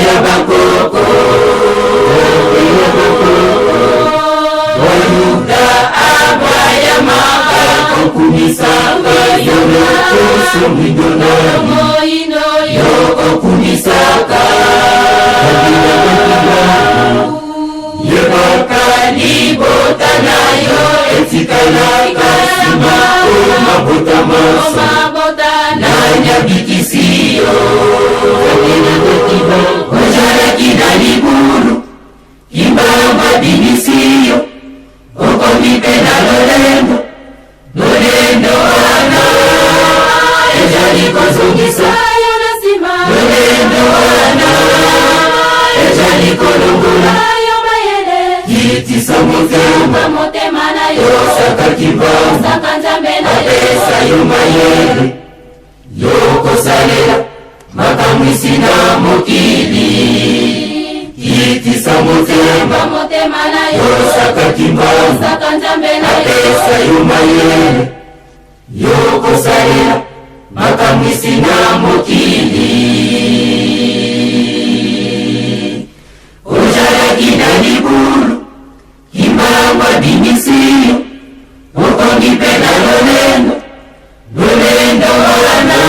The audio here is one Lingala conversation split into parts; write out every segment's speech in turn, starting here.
ya bakoko Oluka abayamaka kokumisaka yo lokoso mwindo na yo kokumisaka yebaka libota na yo etikalaka nsima o mabota manso nani abikisi yo ozalaki na libulu kimbangu abimisi yo okomi mpe na lolendo lolendo wana ezali kozongisa lolendo wana ezali kolongola kitisa motema motema na yo osaka kimbangu osaka nzambe na yo apesa yo mayele yokosalela makamwisi na mokili kitisa motema motema na yo osaka kimbangu osaka nzambe na yo apesa yo mayele yokosalela makamwisi na mokili ozalaki na libulu kimbangu abimisi yo okongi mpe na lolendo lolendo wana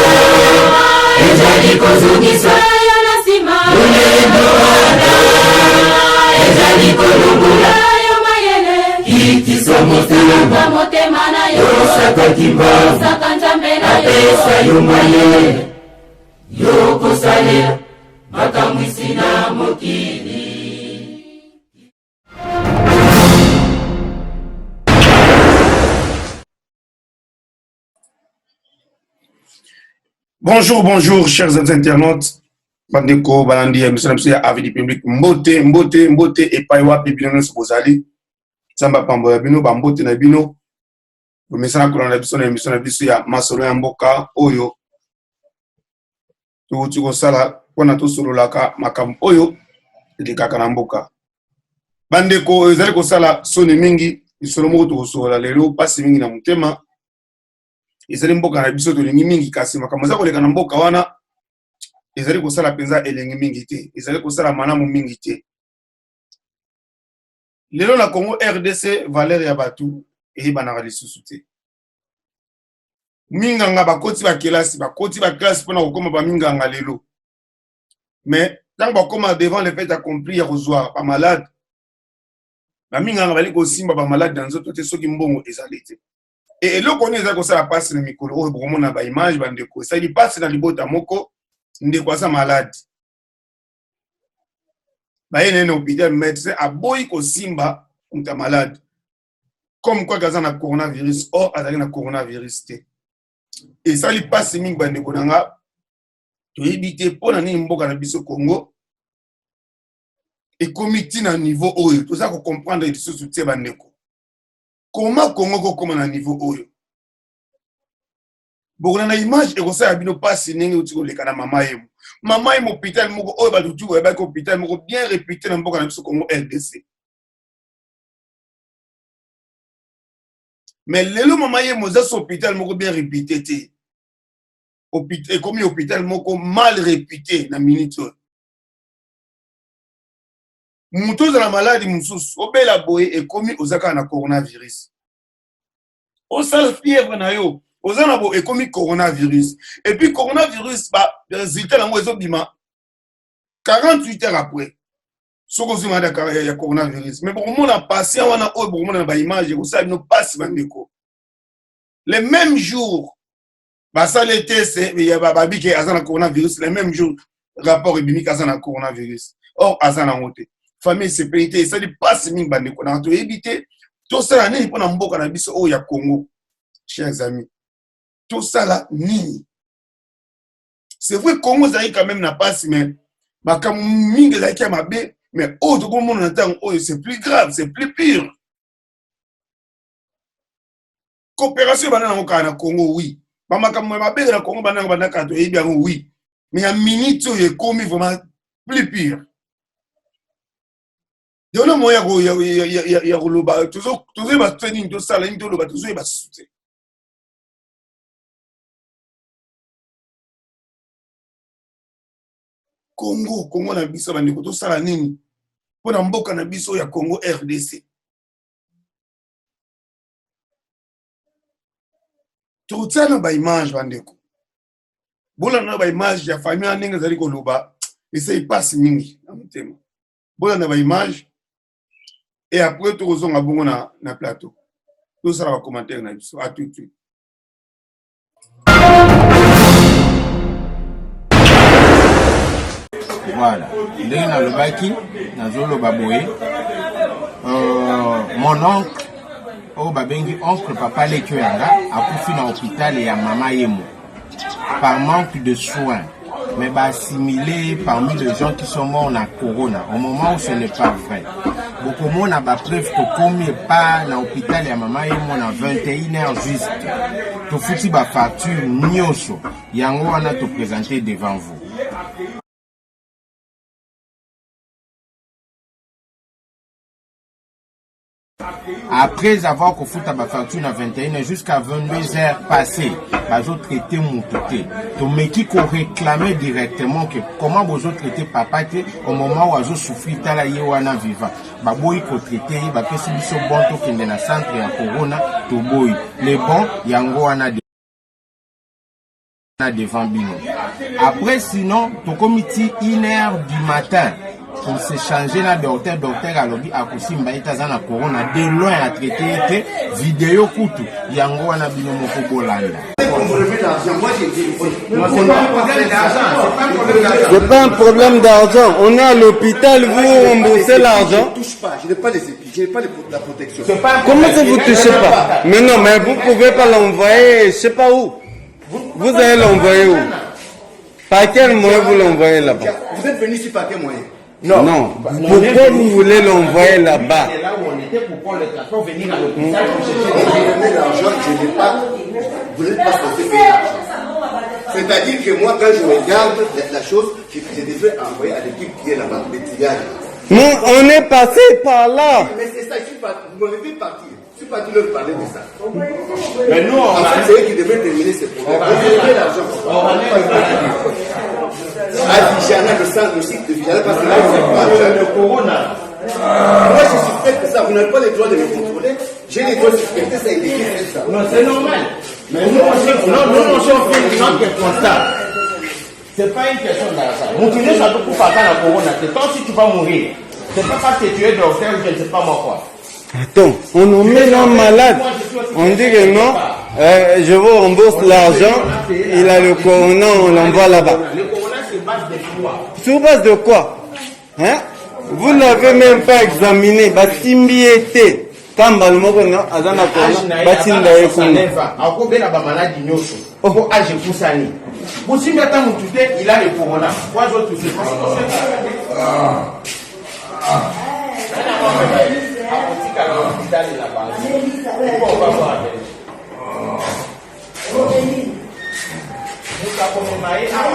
ezali kozongisa yo na nsima lolendo wana ezali kolongola yo mayele kitisa motema motema na yo osaka kimbangu osaka nzambe na yo apesa yo mayele yokosalela makamwisi na mokili. Bonjour, bonjour, chers internautes. Bandeko, balandi ya misala biso ya Avis Public. Mbote, mbote, mbote, epai wapi bino nyonso bozali. Nzambe apambola bino, ba mbote na bino. Bomesana kolanda biso na emission na biso ya masolo ya mboka oyo touti kosala mpona tosololaka makambo oyo elekaka na mboka. Bandeko, ezali kosala soni mingi, lisolo moko tokosolola lelo, mpasi mingi na motema. Ezali mboka na biso tolingi mingi, kasi makambo eza koleka na mboka wana ezali kosala mpenza elengi mingi te, ezali kosala malamu mingi te. Lelo na Congo RDC, valeur ya bato eyebanaka lisusu te. Minganga bakoti bakelasi, bakoti baklase mpona kokóma baminganga lelo, mais ntango bakóma devant le fait accompli ya kozwa bamalade, baminganga bali kosimba bamalade na nzoto te soki mbongo ezali te. E eloko nini ezali kosala mpasi na mikolo oyo bokomona baimage, bandeko, esali mpasi na libota moko, ndeko aza malade, baye na ye na hôpital, médecin aboyi kosimba moto ya malade comme quoi aza na coronavirus, or azali na coronavirus te. Esali mpasi mingi bandeko na nga, toyebi te mpo na nini mboka na biso Congo ekomi ti na niveau oyo toza kocomprendre lisusu te. Bandeko, koma Congo kokóma na niveau oyo? Bokona na image ekosala bino mpasi ndenge euti koleka na Mama Yemo. Mama Yemo, hôpital moko oyo bato tu bayebaki, hôpital moko bien réputé na mboka na biso Congo RDC. Mais lelo Mama Yemo eza so hôpital moko bien réputé te, ekomi hôpital moko mal réputé na minute oyo. Moto ozala maladi mosusu, obela boye, ekomi oza kaka na coronavirus. Osala fièvre na yo, oza na bo, ekomi coronavirus. Et puis coronavirus, ba résultat yango ezobima 48 heures après soki ozwi maladi ya coronavirus. Mais bokomona patient wana oyo bokomona na baimage, ekosala bino mpasi bandeko. Le même jour basali test, babike aza na coronavirus, le même jour rapport ebimiki aza na coronavirus, or aza nango te. Famille esepeli te, esali mpasi mingi bandeko na. Toyebi te tosala nini mpona mboka na biso oyo ya Congo. Chers amis, tosala nini? C'est vrai, Congo ezalaki quand même na mpasi, mais makambo mingi ezalaki ya mabe, mais oyo tokomona na ntango oyo, c'est plus grave, c'est plus pire. Coopération ebanda nango kaka na Congo, oui. Bamakambo ya mabe na Congo banda yango banda kaka, toyebi yango, oui, mais ya minute oyo ekomi vraiment plus pire. Yona moyo ya koloba, tozoyeba te nini tosala, nini toloba, tozoyeba susu te. Congo, Congo na biso bandeko tosala nini mpo na mboka na biso ya Congo RDC? Tokotia na baimage bandeko, bolanda na baimage ya famille wana ndenge ezali koloba, esali mpasi mingi na motema. Bolanda baimage et après tokozonga bongo na, na plateau tosala bacommentaire na biso. A tout de suite. Voilà, ndenge nalobaki, nazoloba boye, mon oncle oyo babengi oncle papa leki oyo yanga akufi na hôpital ya mama Yemo par manque de soins, mais baassimile parmi les gens qui sont morts na corona au moment où ce n'est pas vrai. Bokomona bapreuve, tokomi epa na hôpital ya mama Yemo na 21 heures juste, tofuti bafacture nyonso, yango wana toprésente devant vous. Après avoir kofuta bafacture na 21 jusqu'à 22 heures passées, bazotraite motu te. Tomeki koréclame directement que comment bozotraite papa te au moment où azosouffrir, tala ye wana vivant. Baboyi kotraite ye, bapesi biso bon tokende na centre ya corona, toboyi. Le bon yango wana devant bino. Après, sinon tokomi ti 1 heure du matin pour s'échanger na docteur. Docteur alobi akosimba ye te, aza na corona. De loin atraite ye te. Video kutu yango wana, bino moko bolanda. C'est pas un problème d'argent. On est à l'hôpital, vous remboursez l'argent. Je ne touche pas, je n'ai pas les épis, je n'ai pas la protection. Comment ça vous touchez pas? Mais non, mais vous pouvez pas l'envoyer, je sais pas où. Vous allez l'envoyer où? Par quel moyen vous l'envoyez là-bas? Vous êtes venu ici par quel moyen? Non. Non. Pourquoi vous voulez l'envoyer là-bas? Là où on était pour prendre le transport, venir à l'hôpital pour chercher. Vous donnez l'argent, je n'ai pas. Vous n'êtes pas censé payer l'argent. C'est-à-dire que moi, quand je regarde la chose, je devrais envoyer à l'équipe qui est là-bas, le triage. Nous, on est passé par là. Mais c'est ça, je suis parti, vous m'avez fait partir. Je suis parti leur parler de ça. Mais nous, on En fait, c'est eux qui devaient terminer ce problème. Vous devez l'argent. À Vijana, le centre, le site de Vijana, parce que là, vous n'avez pas le corona. Moi, je suspecte ça. Vous n'avez pas le droit de me contrôler. J'ai le droit de suspecter ça et d'écrire ça. Non, c'est normal. Mais nous, on s'est, non, nous, on s'est fait notre constat. C'est pas une question d'argent. Moutinez, ça peut pas la corona. C'est toi si tu vas mourir. C'est pas parce que tu es docteur ou je ne sais pas moi quoi. Attends, on nous met un malade. On dit que non, je vous rembourse l'argent. Il a le corona, on l'envoie là-bas. Le corona, c'est base de quoi? Sur base de quoi? Hein? Vous n'avez même pas examiné. Basimbi ye te. Kamba moko no aza na corona, batinda ye kuna. Akobela bamaladi nyonso po age epusani, bosimbi ata motu te, il a le corona po azotuse. Akotikala na hôpital na bango. Pourquoi on va voir avec moto akomema ye awa?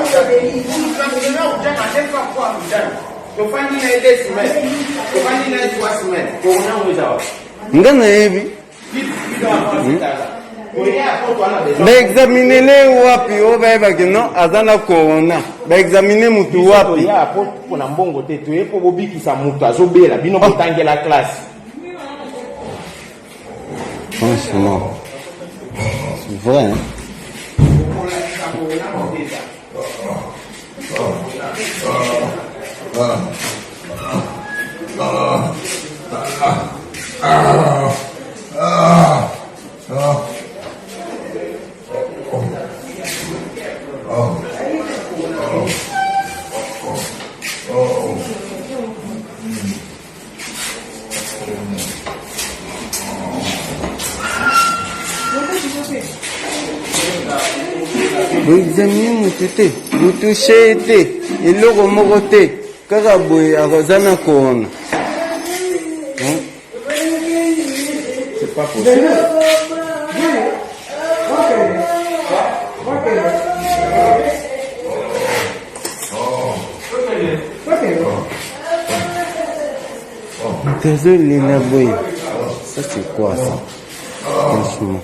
Tofandi na ye 2 semaines, tofandi na ye 3 semaines, corona ngo eza wapi? Nga nayebi. Baexaminele wapi oyo bayebaki no aza na corona? Baexamine mutu wapi? Toya po mpona mbongo te, toye mpo bobikisa moto azobela. Bino botangela classe. Franchement, c'est vrai, hein? Boexamine motu te, botouche ye te, eloko moko te, kaka boye aza na corona. Hein? C'est pas possible. Moto azolela boye, ça c'est quoi ça, franchement?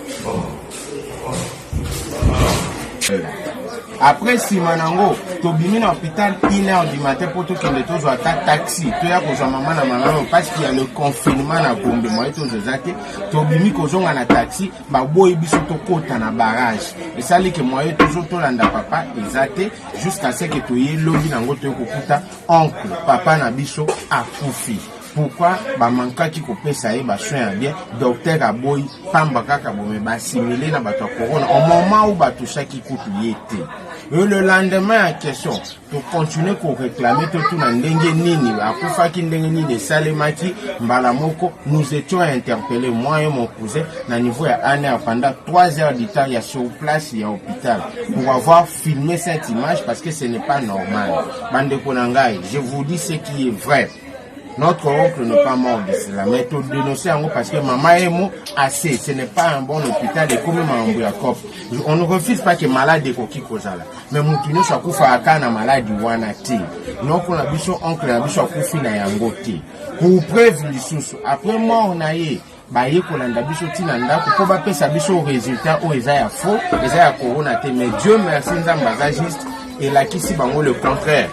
Après nsima na yango tobimi na hôpital 1 heure du matin mpo tokende tozwa ata taxi toya kozwa mama na mama parce qu'il y a le confinement na Gombe, moye tozwa eza te. Tobimi kozonga na taxi, baboyi biso tokota na barrage, esali ke moye tozo tolanda papa eza te, jusqu'à ce que toye lobi nango toye kokuta oncle papa na biso akufi. Pourquoi bamankaki kopesa ye basoin ya bien? Docteur aboyi pamba kaka bome basimile na bato ya corona au moment où batushaki kutu ye te. Et le lendemain ya question, tocontinue koréclame, totuna ndenge nini akufaki, ndenge nini esalemaki. Mbala moko nous étions interpellés, moi et mon cousin, na niveau ya ANR pendant 3 heures du temps ya sur place ya hôpital pour avoir filmé cette image, parce que ce n'est pas normal. Bandeko na ngai, je vous dis ce qui est vrai: notre oncle n'est pas mort de cela, mais to dénoncer yango parce que Mama Yemo assez, ce n'est pas un bon hôpital. Ekomi makambo ya cop. On ne refuse pas que malade ekoki kozala, mais motu nyonso akufaka kaka na maladi wana te. Noko na biso, oncle na biso akufi na yango te. Pour preuve lisusu, après mort na ye, baye kolanda biso ntina ndako mpo bapesa biso résultat oyo eza ya faux, eza ya corona te. Mais Dieu merci, Nzambe aza juste, elakisi bango le contraire.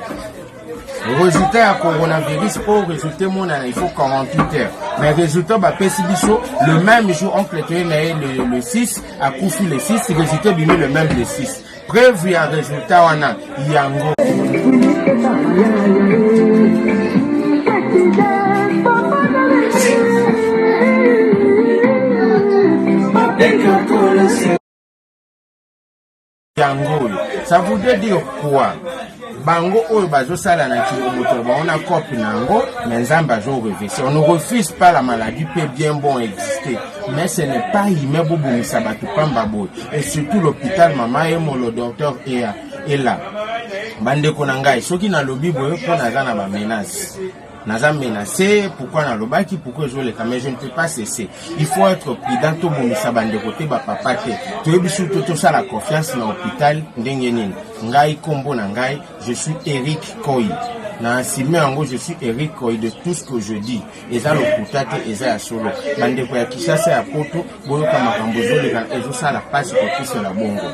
Résultat ya coronavirus, mpo résultat emonana, il faut 48 heures, mais résultat bapesi biso le même jour. Oncle toye na ye le 6, akufi le 6, résultat ebimi le même le 6. Preuve ya résultat wana yango. Yango oyo, ça voudrait dire quoi? Bango oyo bazosala na kibomoto bango na cope na yango, mais Nzambe azorevese. On ne refuse pas, la maladie peut bien bon exister, mais ce n'est pas humain bobomisa bato pamba boye, et surtout l'hôpital Mama Yemo, le docteur ea ela. Bandeko na ngai, soki nalobi boye mpo naza na bamenace, naza menacé. Pourquoi nalobaki? Pourquoi ezoleka? Mais je ne peux pas cesser, il faut être prudent. Tobomisa bandeko te, bapapa te. Toyebi surtout tosala confiance na hôpital ndenge nini. Ngai, nkombo na ngai, je suis Eric Koi, na asime yango, je suis Eric Koi. De tout ce que je dis, eza lokuta te, eza ya solo. Bandeko ya Kinshasa, ya Poto, boyoka makambo ezoleka, ezosala mpasi kokusela bongo.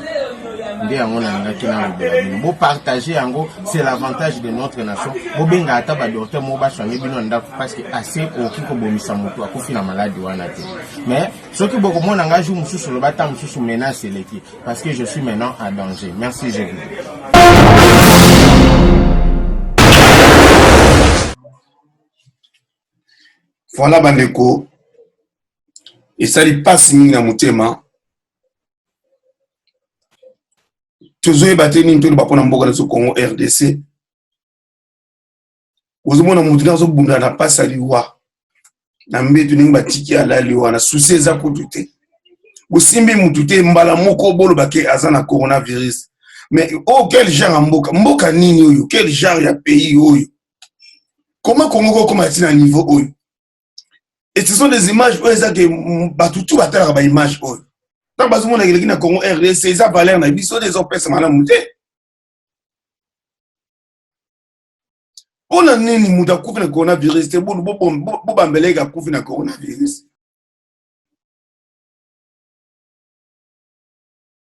Nde yango nalingaki nalobela bino, bopartage yango, c'est l'avantage de notre nation. Bobenga ata badocteur moko basoigne bino na ndako, parce que ase okoki kobomisa moto akufi na maladi wana te. Mais soki bokomona nga jour mosusu, loba ata mosusu menace eleki, parce que je suis maintenant en danger. Merci, je vous. Voilà bandeko, esali mpasi mingi na motema. Tozoyeba te nini toloba mpona mboka na biso Congo RDC. Ozomona motu nde azobunda na mpasi ya liwa na mbeto, ndenge batiki alali wana, susi eza kutu te, bosimbi mutu te, mbala moko boloba ke aza na coronavirus. Mais oh, quel genre ya mboka? Mboka nini oyo? Quel genre ya pays oyo? Comment Congo kokoma ti na niveau oyo? Et ce sont des images oyo eza ke bato tu batalaka baimage oyo ntango bazomona eleki na Congo RDC, eza valeur na biso te, ezopesa malamu te. Mpona nini moto akufi na coronavirus te, bobambeleke akufi na coronavirus?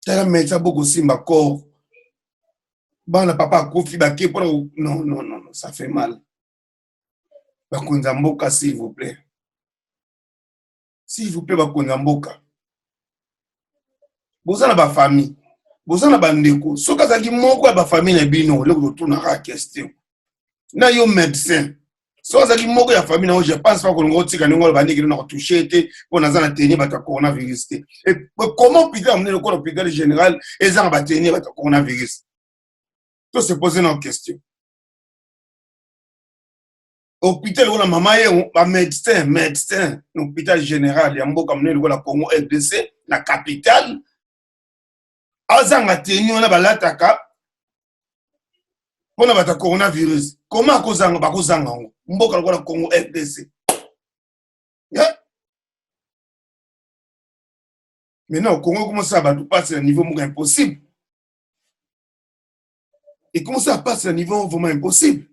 Tala médecin, bokosimba corps, bana papa akufi, bake mpona. Non, non, non, non, ça fait mal. Bakonzi ya mboka, s'il vous plaît, s'il vous plaît, bakonzi ya mboka, boza na bafamille, boza na bandeko. Soki azalaki moko ya bafamille na bino, eloko totunaka question na yo médecin, soki azalaki moko ya famille na yo, je pense pas kolinga otika ndenge oloba ndenge na kotouche te mpo naza na tenue bato ya coronavirus te. Comment hôpital ya monene lokola hôpital général ezanga batenue bato ya coronavirus? To se pose na question. Hôpital lokola Mama Yemo, bamédecin, médecin na hôpital général ya mboka monene lokola Congo RDC, na capitale, azanga tenue wana balataka mpona bato ya coronavirus. Koma akozanga, bakozanga yango mboka lokola Congo RDC, yeah? Maintenant Congo ekomosala bato mpasi na niveau moko impossible, ekomosala mpasi na niveau vraiment impossible.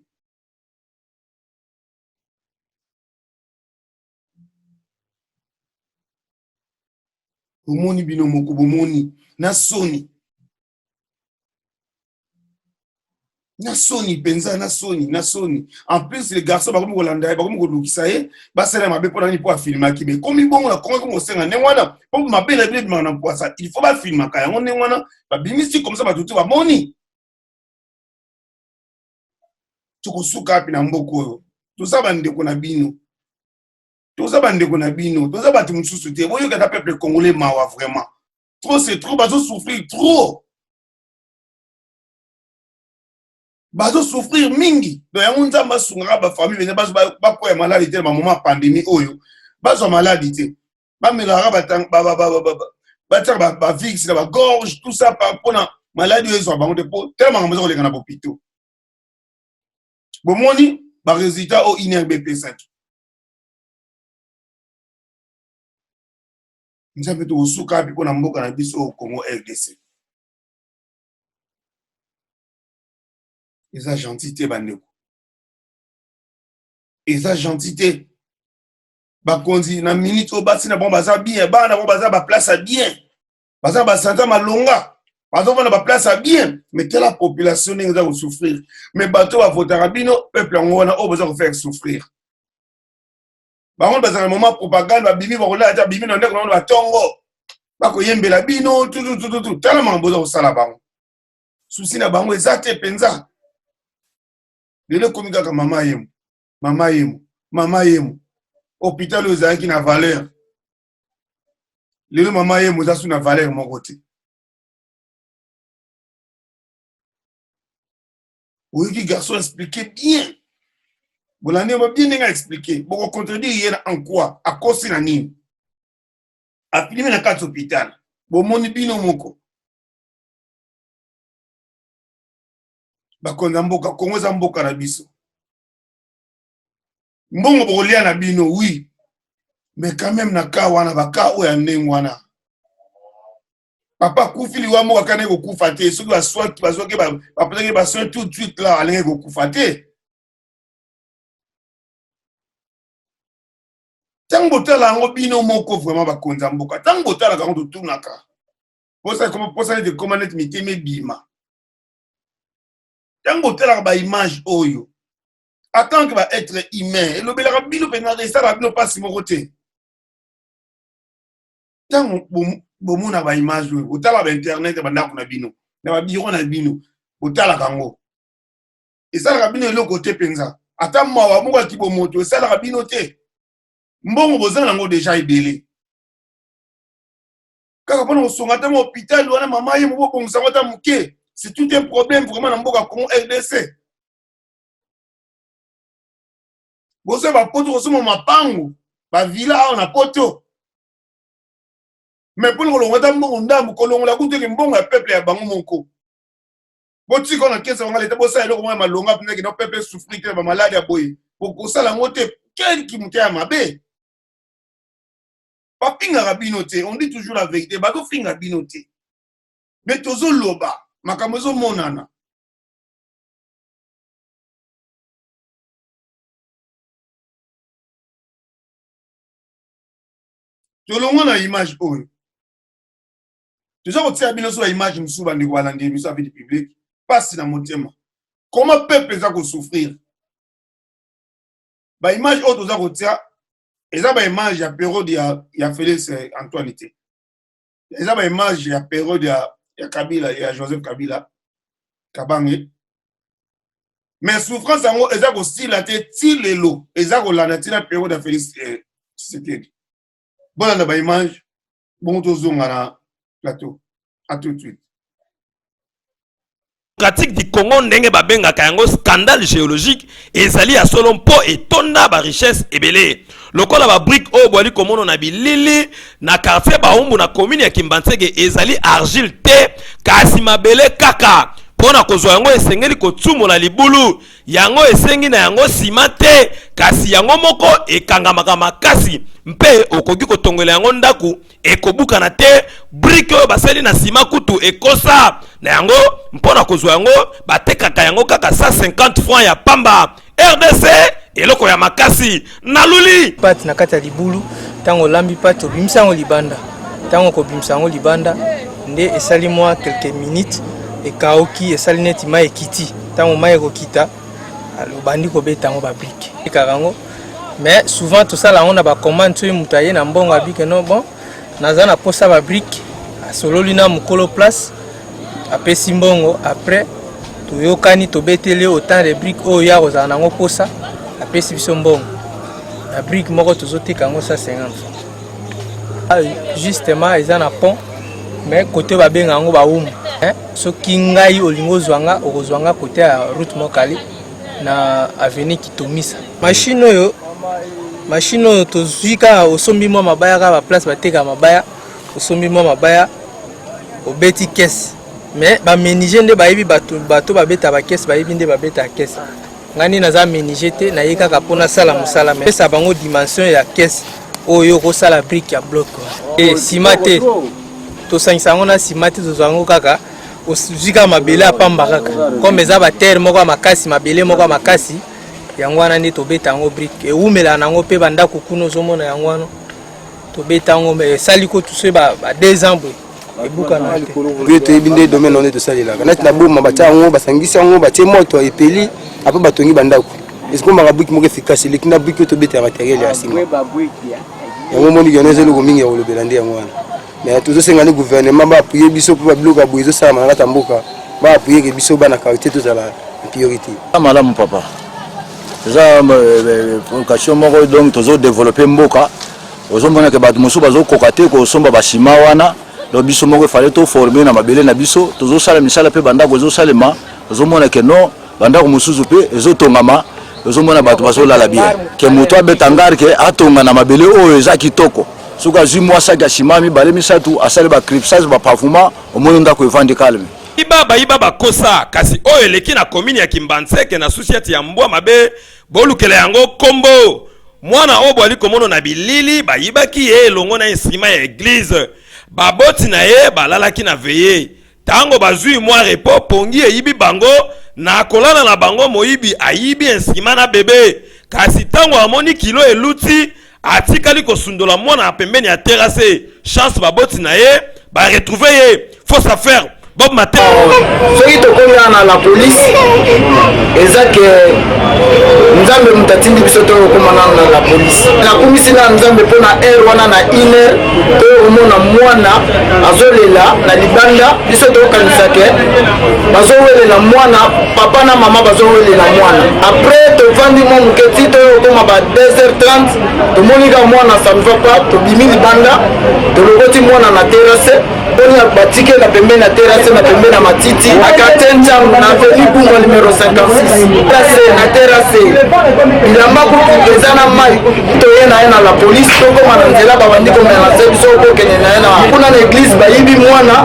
Bomoni bino moko, bomoni na soni. Na soni mpenza, na soni, na soni. En plus les garçons bakomi kolanda ye, bakomi kolukisa ye, basala mabe mpo na nini? Mpo afilmaki. Mais ekomi bongo na Congo, ekomi kosenga ndenge wana mpo mabe na bino ebimaka na mpwasa, il faut bafilmaka yango ndenge wana, babimisi comme ça bato te bamoni. Tokosuka wapi na mboka oyo? Toza bandeko na bino, toza bandeko na bino, toza bato mosusu te. Boyoka ata peuple congolais mawa, vraiment trop c'est trop, bazo souffrir trop, bazo souffrir mingi. Donc yango Nzambe asungaka bafamille mpenza bakwea maladi te na bamoma ya pandémie oyo, bazwa maladi te, bamelaka, batiaka bavix na bagorge, tout ça, mpona maladi oyo ezwa bango te, mpo tala makambo eza koleka na bopito. Bomoni baresultat oyo INRB epesaki. Nzambe, tokosuka wapi mpona mboka na biso oyo Congo RDC? Eza gentil te, bandeko, eza gentil te. Bakonzi na minute oyo, basi na bango baza bien, bana na bango baza baplace ya bien, baza basanta malonga, bazovanda baplace ya bien, mais tala population ndenge eza kosouffrir. Mais bato bavotaka bino, peuple yango wana oyo boza kofaire souffrir bango. Bazala moment propagande, babimi, bakolala te, babimi na ndeko na bango, batongo bakoyembela bino tututututu. Tala makambo boza kosala bango, susi na bango eza te mpenza. Lelo ekomi kaka mama yemo, mama yemo, mama yemo. Hôpital oyo ezalaki na valeur, lelo mama yemo eza su na valeur moko te. Oyoki garçon explique bien, bolandi yango bien ndenge aexplique. Bokocontredire ye en quoi? Akosi na nini? Afilme na kati hôpital, bomoni bino moko. Bakonzi ya mboka Kongo, eza mboka na biso, mbongo bokolia na bino, oui, mais quand même na ka wana, baka oyo ya ndenge wana, papa akufi liwa moko akani kokufa te. Soki baswaki, bazwaki, bapesaki basoin tout de suite là, alingaki kokufa te. Ntango botala yango bino moko, vraiment, bakonzi ya mboka, ntango botalaka yango, totunaka posa neti ekoma neti mitema ebima. Ntango botalaka baimage oyo, en tant que baêtre humain, elobelaka bino mpenza, esalaka bino mpasi moko te? Ntango bomona baimage oyo, botala bainternet ya bandako na bino, na babiro na bino, botalaka yango, esalaka bino eloko te mpenza? Ata mawa moko ya kibomoto esalaka bino te? Mbongo boza nango deja ebele, kaka mpona kosonga ata hôpital wana mama ye mobobongisa yango ata moke, c'est tout un problème vraiment na mboka Congo RDC. Bozwa bapoto kosomba mapangu, bavilla awa na poto, mais mpona kolongola ata mbongo ndambu, kolongola kutu eke mbongo ya peuple ya bango moko, botika na kesa bango leta, bosala eloko moko ya malonga mpenza kena peuple souffrir te na bamaladi ya boye, bokosala yango te. Kelki moto ya mabe bafingaka bino te, on dit toujours la vérité, bazofinga bino te, mais tozoloba makambo ezomonana. Tolongwa na image oyo, toza kotia bino so baimage mosusu. Bandeko balandi émission ya vie publique, mpasi na motema, comment peuple eza kosouffrir. Baimage oyo toza kotia eza baimage ya période ya Félix Antoine te, eza baimage ya période ya Kabila, ya Joseph Kabila Kabange. Mais souffrance yango eza kosila te ti lelo, eza kolanda ntina période ya Félix Tshisekedi. Bolanda baimage, bongo tozonga na plateau. À tout de suite. Démocratique du Congo, ndenge babengaka yango scandale géologique, ezali ya solo mpo etonda ba richesse ebele lokola ba brique oyo bwali komono na bilili na quartier Baumbu na commune ya Kimbanseke. Ezali argile te, kasi mabele kaka. Mpo na kozwa yango, esengeli kotumola libulu. Yango esengi na yango sima te, kasi yango moko ekangamaka makasi mpe okoki kotongela yango ndako, ekobukana te. Brike oyo basali na nsima kutu ekosa na yango. Mpo na kozwa yango, batekaka yango kaka 150 francs ya pamba. RDC, eloko ya makasi naluli. Pate na kati ya libulu, ntango olambi pate, obimisa yango libanda. Ntango okobimisa yango libanda, nde esali mwa quelques minutes. ekauki esali neti mai ekiti. Ntango mai ekokita, obandi kobeta yango babrike ekaka yango. Mais souvent tosala yango na bacommande. Soki moto aye na mbongo, abike no bon, naza na posa babrike, asololi na mokolo place, apesi mbongo, après toyokani, tobeteli autant de brique oyo ya kozala nango posa, apesi biso mbongo. Na brique moko tozoteka yango 150 francs. Justement eza na pont, mais côté babenga yango Bawumbu. Soki ngai olingi ozwa nga, okozwa nga côté ya route Mokali na avenue Kitomisa. Machine oyo tozwi kaka, osombi mwa mabaya kaka, baplace bateka mabaya, osombi mwa mabaya, obeti kese. Mais bamenuisier nde bayebi, bato babeta bakese bayebi nde babeta kese. Ngai nde naza menuisier te, naye kaka mpo nasala mosala, mais pesa bango dimension ya kese oyo okosala brique ya bloc. E nsima te, tosangisa yango na nsima te, tozwa yango kaka, ozwi kaka mabele ya pamba kaka, comme eza baterre moko ya makasi, mabele moko ya makasi, yango wana nde tobeta yango brique, ewumelaka nango mpe bandako kuna ozomona yango wana tobeta yango, esali kutu soki ba 2 ans boye, ebukana te. Mpe toyebi nde domaine wana nde tosalelaka nati na Boma. Batia yango, basangisi yango, batie moto, epeli, après batongi bandako. Ekomaka brique moko efficace, eleki na brique oyo tobeta ya matériel ya nsima. Yango omoni yango eza eloko mingi ya kolobela nde yango wana. Mais tozosenga nde gouvernement baappuyer biso mpo babiloko ya boye ezosalama na kati ya mboka, baappuyer ke biso bana quartier tozala priorité. Malamu papa, eza vocation moko, donc tozodévelopper mboka. Ozomona ke bato mosusu bazokoka te kosomba basima wana, donc biso moko efale toformer na mabele na biso. Tozosala misala mpe bandako ezosalema. Ozomona ke non, bandako mosusu mpe ezotongama, ozomona bato bazolala bien, ke moto abeta ngare ke atonga na mabele oyo eza kitoko. Soki azwi mwa saki ya nsima mibale, misato, asali bacripsage, bapavement, omoni ndako evandi calme. Iba bayiba bakosa, kasi oyo eleki na komini ya Kimbanseke na susiete ya Mbwa Mabe, bolukela yango kombo. Mwana oyo bwali komono na bilili, bayibaki ye elongo na nsima ya église. Baboti na ye balalaki na veillée. Ntango bazwi mwa repos, pongi eyibi bango na kolala na bango. Moyibi ayibi nsima na bebe, kasi ntango amoni kilo eluti, atikali kosundola mwana na pembeni ya terrasse. Chance, baboti na ye baretrouver ye. Fausse affaire, Bob Mate. Soki tokomi awa na la police, eza ke Nzambe moto atindi biso tokokoma nano na la police. Nakumisi na Nzambe mpo na heure wana, na 1 heure, tokomona mwana azolela na libanda. Biso tokokanisa ke bazowelela mwana, papa na mama bazowelela mwana. Après tovandi mwa moke ti toyokoma ba 2h30, tomoni ka mwana, ça ne va pas. Tobimi libanda, tolokoti mwana na terrasse, mponi batike na pembeni ya terrasse, na pembeni ya matiti, na quartier Ntiango, na avenue Bungwa numéro 56 place na terrasse. Bilamba kutu eza na mai. Toye na ye na la police, tokóma na nzela, babandi komenacer biso kokende na ye na kuna na église. Bayibi mwana,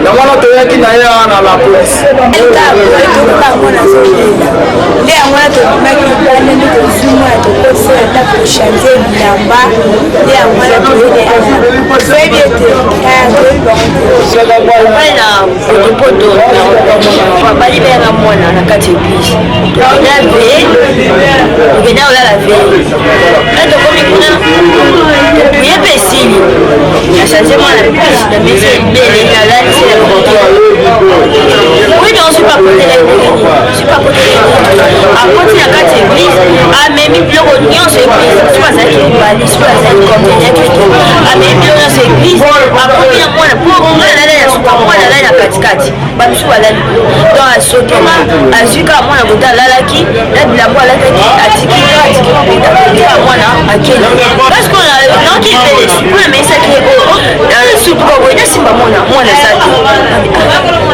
yango wana toyaki na ye awa na la police. Mwana azolela nde yango wana tobimaki libanda, nde tozwi mwana, tokosi na ndako, tochanger bilamba, nde yango wana toyede awa. Toyebi ete toyebi bango. Pai na potopoto balibelaka mwana na kati ya église. Tokenda veillée, tokenda kolala veillée. Na tokomi kuna, toprier mpe esili, nachanger mwana plus na mesi ebele, nalalisi na bango. Oui, donc suis pas kotela église, suis pas kotela. Akoti na kati ya église, amemi biloko nyonso église. Soki azalaki mibali, soki azalaki combien, amemi biloko nyonso église, akomi na mwana. Po ngai nalali na suka, mwana alali na katikati, bamisu balali. Donc asotenga, azwi kaka mwana kota alalaki na bilamba alataki, atiki, atiki maputa, atika mwana, akende. Parce que naoki ebele mpo nameisaki ye sutuka boye, nasimba mwana, mwana aza te.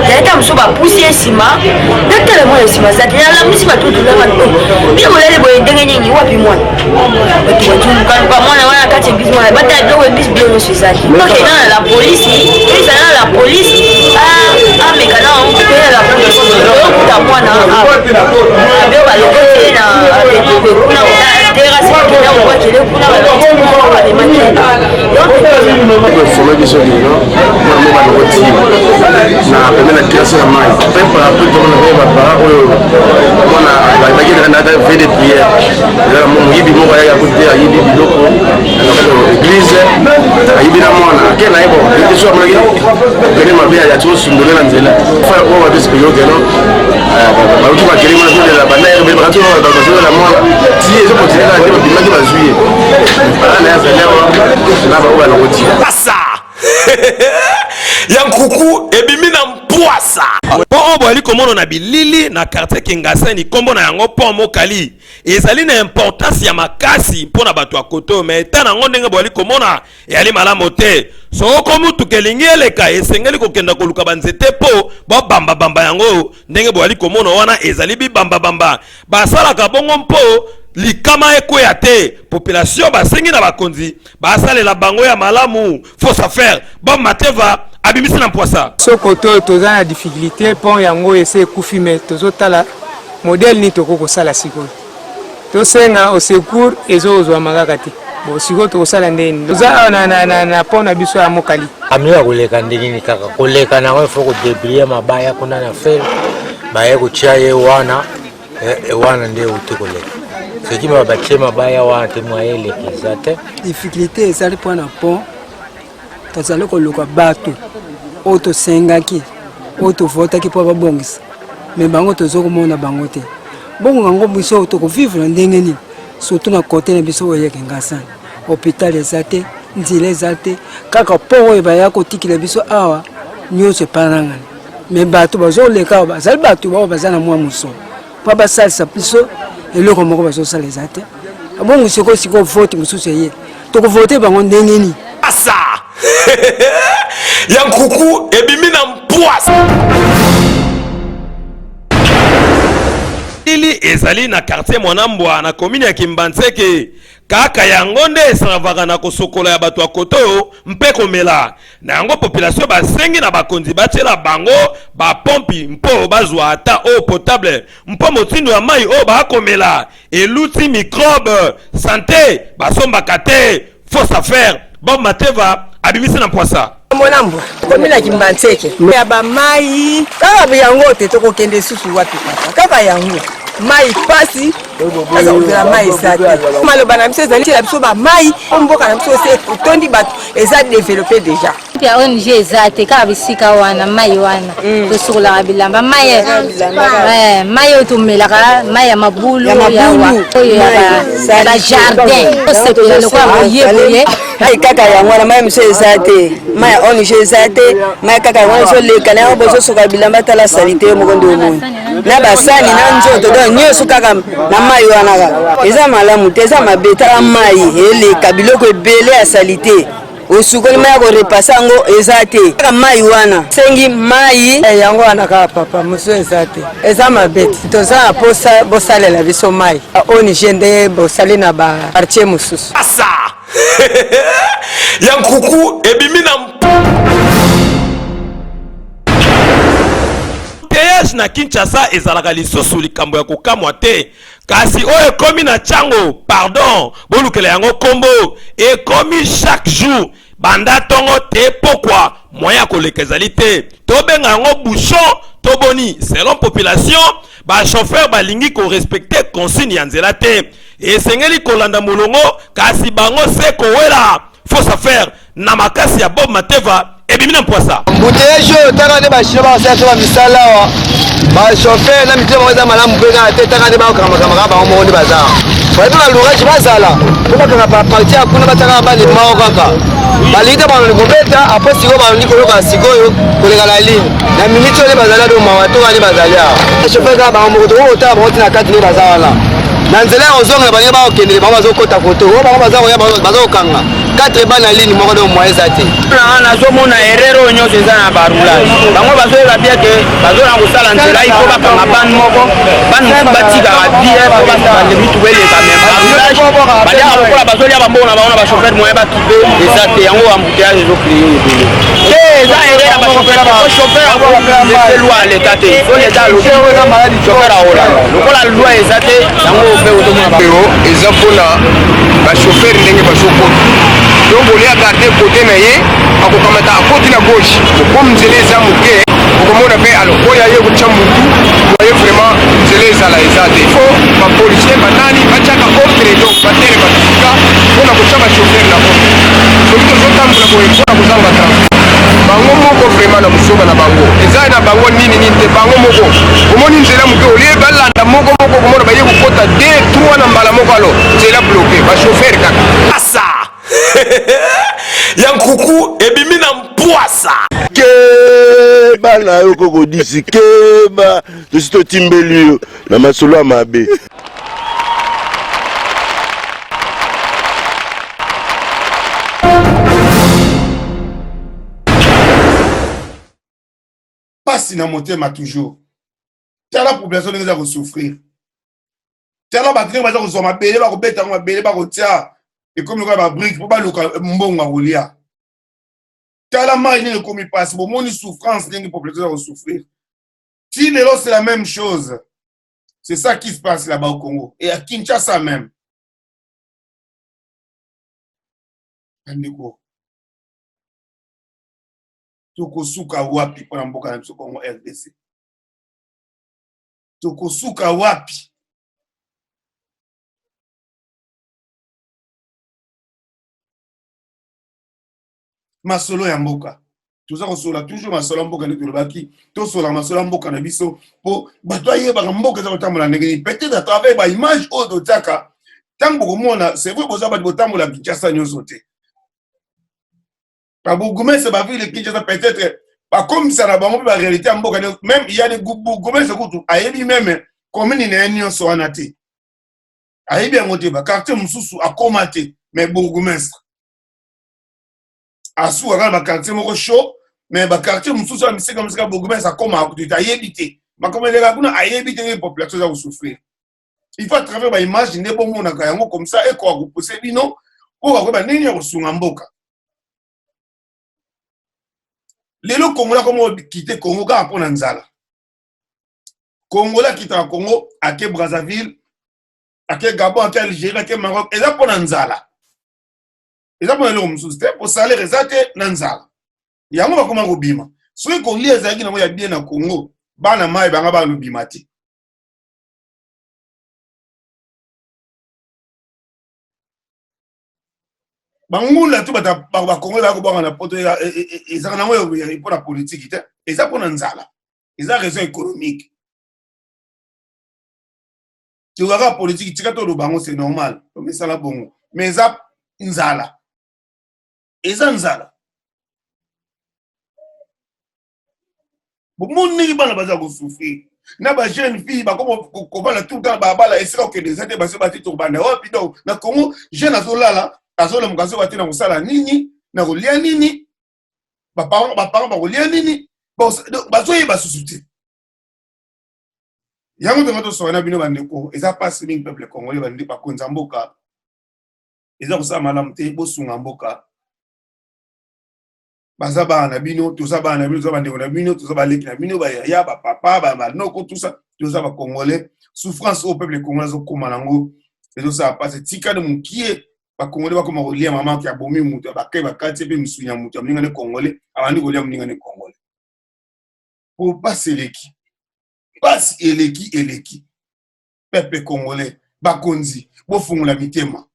Nayeta mosusu, bapusi ye nsima, natala mwana nsima aza te. Nalamusi bato, tozanga bino bolali boye ndenge nini? Wapi mwana? Bato batulukaluka mwana wana kati ya église, mwana batala biloko église, biloko nyonso eza te. Tokenda na la polisi, ezala na la polisi, ameka na toya la polisi, toyokuta mwana abio, balokoti ye na avenue kuna terrasse, bakenda kobwakele kuna, bamemaki. Informer biso lelo mwana moko balokoti na pembe na terrasse ya mai. Après, par après, tomona mpe baparent oyo mwana bakendaka na veillée de prière, moyibi moko ayaki akuti te, ayibi biloko na kati ya église. Ayibi na mwana ake na ye bon ete so amonaki pene mabe ati osundole na nzela oyo bato esipeli okeno bauti bakele mwana zolela banda ye bakati bazolela mwana ti ezokontinue kaka nde babimaki bazwi ye bana na ye azali awa na bango balongoti pasa ya nkuku ebimi na mpwasa mpo oyo boyali komona na bilili na quartier Kingasani nkombo na yango pont Mokali ezali na importance ya makasi mpo na bato ya kote oyo, me eta na yango ndenge boyali komona eyali malamu te. Soko motuka elingi eleka, esengeli kokenda koluka banzete mpo babambabamba yango. Ndenge boyali komona wana ezali bibambabamba, basalaka bongo mpo likama ekweya te. Population basengi na bakonzi basalela bango ya malamu. Fausse affaire, Bob Mateva abimisi na mpwasa. Sokoto oyo toza na difficulté pont yango ese ekufi me tozotala modèle nini tokoki kosala sikoyo tosenga au secours ezokozwama kaka te bon sikoyo tokosala ndenge nini toza awa na, na, na, na pont na biso ya mokali Camion ya koleka ndenge nini kaka koleka na yango ifo kodebrie mabaya kuna na fele baye kotia ye wana eh, eh, wana nde euti koleka soki batie mabaya wana te mwaye eleka eza te. Difficulté ezali mpo na pont tozali koluka bato oyo tosengaki oyo tovotaki mpo babongisa me bango tozo komona bango te bongo yango biso tokovivre na ndenge nini surtout na kote na biso oyo yeke ngasani hôpital eza te nzela eza te kaka mpo oyo baya kotikela biso awa nyonso epanangani me bato bazoleka awa bazali bato baoyo baza na mwa mosolo mpo basalisa biso eloko moko bazosala eza te bongo sikoyo sikoyo vote mosusu eye tokovote bango ndenge nini asa ya nkuku ebimi na mpwasa ili ezali na quartier Mwanambwa na commune ya Kimbanseke. Kaka yango nde eservaka na kosokola ya bato ya kote oyo mpe komela. Na yango population basengi na bakonzi batiela bango ba pompi mpo bazwa ata eau potable mpo motindo ya mayi oyo bakomela eluti microbe sante basombaka te. Fausse affaire, Bob Mateva abimisi na mpwasa. Mwanambwa komi na Kimbanseke ya bamai kaka yango te, tokokende susu wapi papa? Kaka yango mai pasi aza kozela mai eza te. Maloba na biso ezali tiela biso bamai po mboka na biso ese etondi bato eza developpe deja. Ya ONG eza te kaka bisika wana mai wana mm. tosukolaka bilamba mai eh, mai oyo tomelaka mai ya mabulu ya oyo ya bajardin tosepela lokola boye boye mai kaka yango wana mai mosusu eza te mai ya ong eza te mai kaka yango wana ezoleka na yango bozosoka bilamba tala salite yo moko nde omoni na basani na nzoto donc nyonso kaka na mai wana kaka eza malamu te eza mabe tala mai eleka biloko ebele ya salite osukoli mai ya korepase yango eza te kaka mai wana sengi mai eh, yango wana kaka papa mosusu eza te eza mabe te toza na mposa bosalela biso mai ong nde bosali na bakartier mosusu asa ya nkuku ebimi na embouteillage na Kinshasa ezalaka lisusu likambo ya kokamwa te kasi oyo ekomi na Tshangu pardon bolukela yango kombo ekomi chaque jour banda tongo te pokwa moyen ya koleka ezali te tobenga yango bouchon to boni selon population ba chauffeur balingi ko respecter consigne ya nzela te esengeli kolanda molongo kasi bango se kowela fausse affaire na makasi ya Bob Mateva ebimi na mpwasa. Embouteillage oyo taka nde ba chinois bakosala biso ba misala awa ba chauffeur na mitema bango eza malamu mpe kaka te taka nde bakokangamakanga bango moko nde baza bayebi ba lourage bazala mpo bakanga parti ya kuna batiaka bale moko kaka balingi te banoni kobeta apres sikoyo balingi koyoka sikoyo koleka na ligne na miniti oyo nde bazali ado mawa toka nde bazali awa chauffeur kaka bango moko tokoki kotala bango ntina kati nde baza wana na nzela ya kozongela balingi bakokendele bango bazokota koto oyo bango baza koya baza kokanga 4 bana ligne moko donc moyen eza te. Nazomona erreur oyo nyonso eza na baroulage bango bazoyeba bien ke bazona kosala nzela il faut bakanga bande moko bande mosusu batikaka bien po bande mituka eleka mais baroulage baliaka lokola bazolia bambongo na bango na bachauffeur moyen bakipe eza te yango embouteillage ezocree ebele te eza erreur ya bachauffeur po chauffeur akolese loi ya leta te so leta alobi chauffeur akolanda lokola loi eza te yango mpe ozomona eza mpona ba chauffeur ndenge bazokota donc olie agarde kote na ye akokamata akoti na gauche comme nzela eza moke okomona mpe alokoya ye kotya mutu ye vraiment nzela ezala eza te fo bapolicier banani batyaka ordre donc batelema bisika mpona kotya bachauffeur na ordre soki tozotala. na bango nini nini te, bango moko omoni nzela moke olie balanda moko moko komona baye kokota 2 3 na mbala moko, alo nzela bloke, bachauffeur kaka asa ya nkuku ebimi na mpwasa. Keba na yo kokodisi, keba, tosi totimbeli yo na masolo ya mabe. Pasi na motema toujours. Tala population ndenge eza kosouffrir. Tala bato ndenge baza kozwa mabele, bakobeta yango mabele, bakotia ekomi lokola babrike mpo baluka mbongo ya kolia. Tala mai ndenge ekomi pasi, bomoni souffrance ndenge population eza kosouffrir. Ti lelo c'est la même chose. C'est ça qui se passe là-bas au Congo et à Kinshasa même. Bandeko, tokosuka wapi mpo na mboka na biso Congo RDC? Tokosuka wapi? Masolo ya mboka toza kosolola toujours masolo ya mboka, nde tolobaki tosolola masolo ya mboka na biso mpo bato ayebaka mboka eza kotambola ndenge nini. Peut-être à travers baimage oyo totiaka, ntango bokomona, c'est vrai, boza bato botambola Kinshasa nyonso te, babourgmestre bavile Kinshasa peut-être bakomisa na bango mpe baréalité ya mboka. Même ya de bourgmestre kutu ayebi meme commune na ye nyonso wana te, ayebi yango te, baquartier mosusu akoma te, mais bourgmestre asuka kaka na baquartier moko chaud, mais baquartier mosusu ya misika misika bourgmestre akomaka kutu te, ayebi te makambo eleka kuna, ayebi te ndenge population eza kosouffrir. Il faut à travers baimage nde bomonaka yango, comme ça ekoka kopuse bino mpo bakoyeba ndenge ya kosunga mboka. Lelo Kongola akoma kite Kongo kaka mpo na nzala. Kongola akitaka Kongo, ake Brazzaville, ake Gabon, ake Algérie, ake Maroc, eza mpo na nzala, eza mpo na eloko mosusu te, mpo salaire eza te na nzala yango bakoma kobima. Soki kolia ezalaki nango ya bien na Congo, bana mai banga bana lobima te. Banguna to bakongo baya kobwaka na poto, ezalaka nango mpo na politiki te, eza mpo na nzala, eza raison économique. Tozalaka politiki, tika toloba yango, c'est normal, tomesala bongo, mais eza nzala, eza nzala. Bomoni ndenge bana baza kosouffrir na ba jeune fille bakoma kobala tout le temps, babala esika kokende eza te, bazo bati tokobanda wapi? Donc na Congo jeune azolala, azolamuka, azoba te na kosala nini, na kolia nini, baparent bakolia nini, bazoyeba susu te. Yango tonga tosoka na bino bandeko, eza mpasi mingi peuple congolais, bakonzi ya mboka eza kosala malamu te, bosunga mboka. Baza bana na bino, toza bana na bino, toza bandeko na bino, toza baleki na bino, bayaya, bapapa, banoko, tout ça, toza bacongolais. Souffrance oyo peuple congolais azokóma nango ezosala mpasi. Tikani mokie bacongolais bakóma kolia mama ke abomi moto, abakai bakati mpe misuni ya moto ya moninga ne congolais, abandi kolia moninga ne congolais po mpasi eleki, mpasi eleki, eleki. Peuple congolais, bakonzi, bofungola mitema,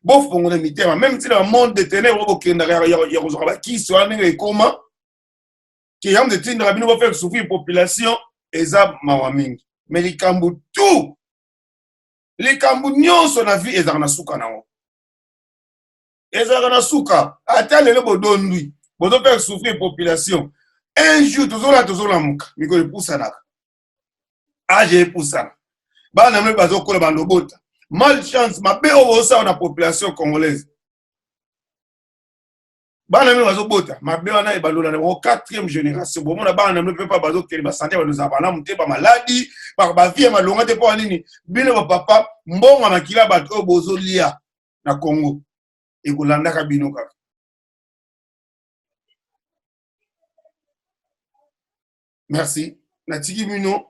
bofongola mitema, meme ntina ba monde de ténèbres oyo bokendaka ya kozwaka bakisi wana, ndenge ekoma ke yango etindaka bino bofaire souffrir population, eza mawa mingi. Mais likambo tout, likambo nyonso na vie ezalaka na suka nango, ezalaka na suka. Ata lelo bodondwi, bozofaire souffrir population, un jour tozola, tozolamuka, mikolo epusanaka, age epusana, bana mpe bazokola, bandobota malchance mabe oyo bosala na population congolaise. Bana mpe bazobota mabe wana, ebalola na bango quatrième génération. Bomona bana na mpe mpe bazokende basante, bazozala malamu te, bamaladi, bavie ya malonga te. Mpo nini? Bino bapapa, mbongo ya makila bato oyo bozolia na Congo ekolandaka bino kaka. Merci, natiki bino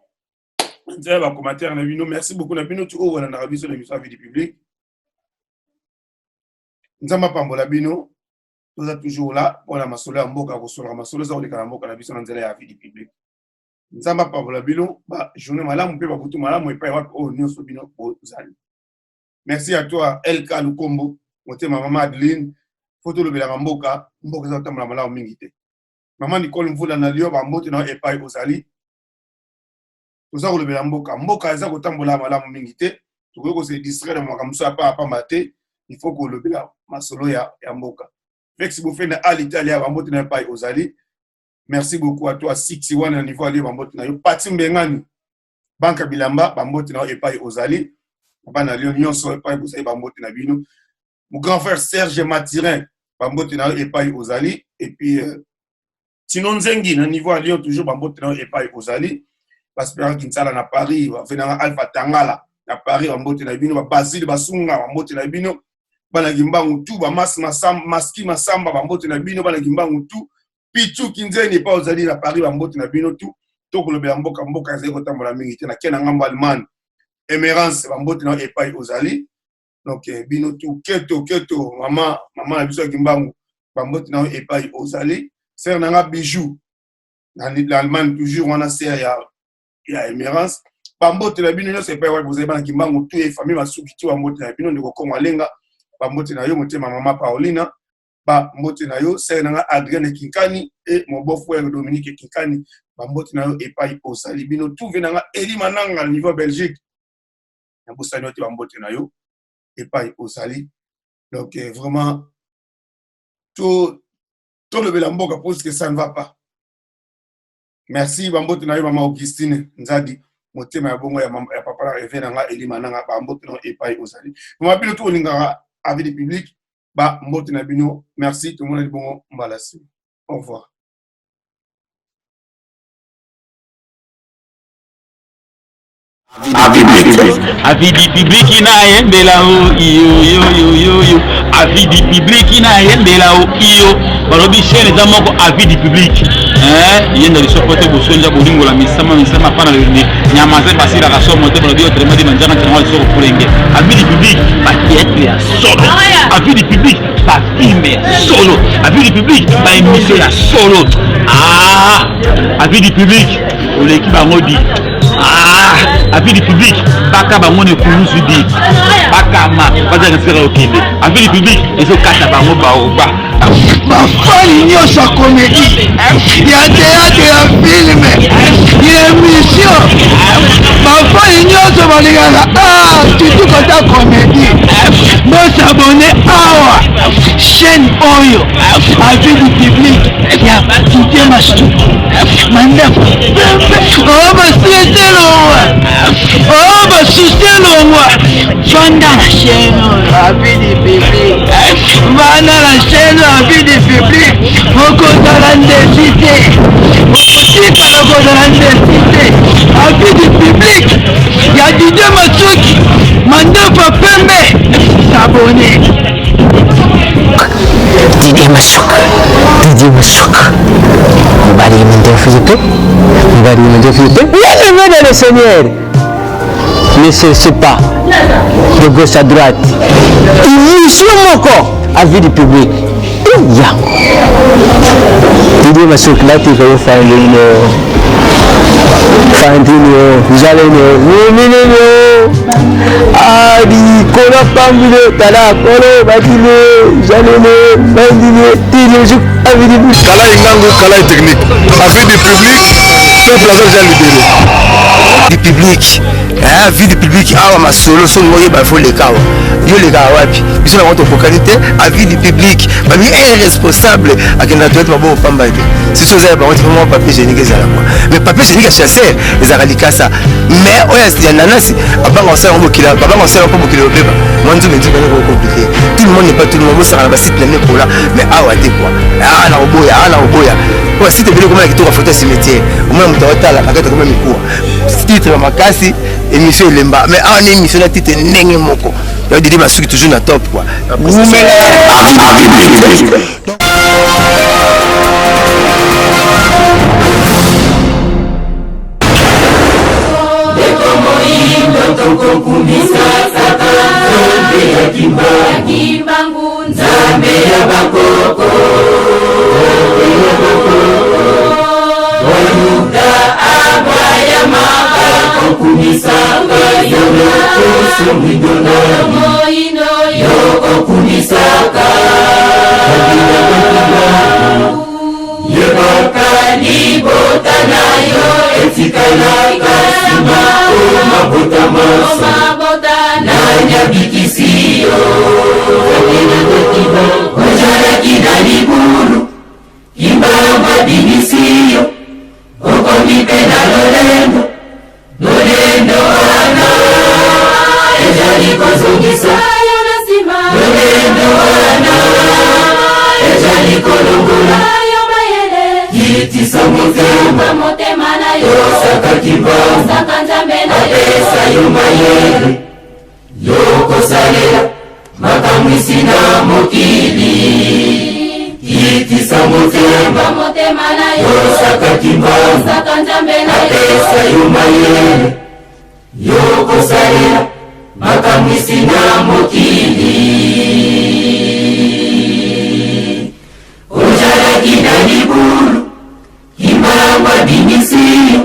nzela ya bacommentaire na bino. Merci beaucoup na bino ti oyo bolandaka biso na émission ya vie du public. Nzambe apambola bino. Toza toujours là mpona masolo ya mboka, kosolaka masolo eza koleka na mboka na biso na nzela ya vie du public. Nzambe apambola bino, bajournée malamu mpe babutu malamu epai wapi oyo nyonso bino bozali. Merci à toi LK Lukombo motema, mama Adeline. Fo tolobelaka mboka, mboka eza kotambola malamu mingi te. Mama Nicole Mvula na Lyon, bambote na yo epai ozali. Toza kolobela mboka. Mboka eza kotambola malamu mingi te. Tokoki ko se distraire na makambo mosusu ya pamba pamba te. Il faut kolobela masolo ya, ya mboka. Felix Bofenda à l'Italia, bambote na yo epai ozali. Merci beaucoup à toi Six wana na niveau ya Lyon, bambote na yo. Pati Mbengani, banka bilamba, bambote na yo epai ozali. Bana Lyon nyonso epai bozali, bambote na bino. Mon grand frère Serge Matirin, bambote na yo epai ozali. Et puis euh, Tino Nzengi na niveau ya Lyon toujours bambote na yo epai ozali. Baspera Kinsala na Paris, bafenanga Alpha Tangala na Paris, bambote na bino, ba Basile Basunga, bambote na bino. Bana Kimbangu tout, ba Mas Masamba, Maski Masamba, bambote na bino, bana Kimbangu tout. Pichu Kinzeni epai ozali na Paris, bambote na bino tout. Tokolobela mboka, mboka ezali kotambola mingi te. Na ke na ngambo Allemagne, Emerance, bambote na yo epai ozali. Donc eh, bino tout keto keto mama mama na biso ya Kimbangu, bambote na yo epai ozali. Sœur na nga Bijou na l'Allemagne toujours wana sœur ya ya Emerance, bambote na bino nyonso epai wapi bozali bana Kimbangu tout et famille Masuki tout, bambote na bino. Ndeko Kongo Alenga, bambote na yo. Motema mama Paulina, bambote na yo. Sœur na nga Adrienne Kinkani et mon beau frère Dominique Kinkani, bambote na yo epai ozali. Bino tout ve na nga Eli Mananga na niveau Belgique, nabosani yo te, bambote na yo epai ozali. Donc eh, vraiment to tolobela mboka parce que ça ne va pas. Merci, bambote na yo mama Augustine Nzadi, motema ya bongo ya, mama, ya papa na reve na nga Elima na nga, bambote na yo epai ozali. Mama bino to olingaka avis du public, bambote na bino. Merci, tomonani bongo mbala nsima. Au revoir. Avis du public na yembela o iyo yo yo yo yo avis du public na yembela o iyo balobi chaîne eza moko avis du public hein yenda lisoko te bosonja bolingola misama misama pana nyama ze basilaka somo te balobi autrement dit manjaka ntina lisoko fulenge avis du public ba théâtre ya solo avis du public ba film ya solo avis du public ba émission ya solo ah avis du public oleki bango di ah avis du public baka bango na ekulusu di bakama bazalaka sika kokende avis du public ezokata bango baoba bafani nyonso ya komedi ya teyatre ya filme ya emission bafani nyonso balingaka ah, surtout kota komedi bosabone awa chaîne oyo avis du public ya Didier Masuku mandefu pembe oh basusi elongwa oh basusi elongwa fanda na chaîne oyo avis du public vanda na chaîne oyo avis du public okozala ndesi te okotikala kozala ndesi te avis du public ya Didier Masuki mandefu pembe s'abonner Didier Masuka, Didier Masuka. Mobali mandefu ye pe, mobali mandefu ye pe. Bien-aimé dans le Seigneur, ne cherchez pas de gauche à droite. Émission moko avis du public. Yango. Didier Masuka batika yo fandino. Fandino, jaleno, minino. Ah, likolo pambile tala kolo batile jalele bandile tili avis du public. Kala ingangu kala technique avis du public peuple aza déjà libéré. Du public eh, vie du public awa masolo soki oyeba fo leka awa yo lekaka wapi biso na bango tokokani te avis du public babi irresponsable akendaka toilette maboko pamba te sisi oza ya bango te mwa papier hygiénique ezala kwa mais papier hygiénique ya chasseur ezalaka likasa mais oyo ya nanasi babanga kosala yango mokili babanga kosala yango mpo mokili obeba mwa nzumbe nzumbe yango compliqué tout le monde n'est pas tout le monde bosaka na basite na mekola mais awa te quoi awa na koboya awa na koboya po basite ebele komona kitoko ya foto ya cimetière omona moto aotala akati akoma mikuwa titre ya makasi émission elemba mais awa na émission na titre ndenge moko yo didi masuki toujours na top quoi wumela. Nzambe ya bakoko oluka abrayama bakokumisaka yo lokoso mwindo yo okumisaka yebaka. na yo etikalaka nsima o mabota manso nani abikisi yo ozalaki na libulu kimbangu abimisi yo okomi mpe na lolendo lolendo wana ezali kozongisa lolendo wana ezali kolongola kitisa motema tosaka kimbangu apesa yo mayele yokosalela makamwisi na mokili kitisa motema tosaka kimbangu apesa yo mayele yokosalela makamwisi na mokili ozalaki na libulu kimbangu abimisi yo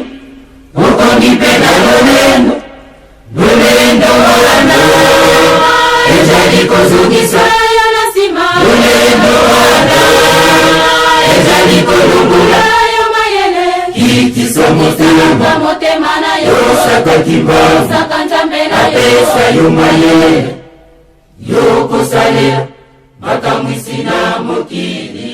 okomi mpe na lolendo lolendo wana ezali kozongisa lolendo wana ezali kolongola kitisa motema tosaka kimbangu apesa yo mayele yokosalela makamwisi na mokili.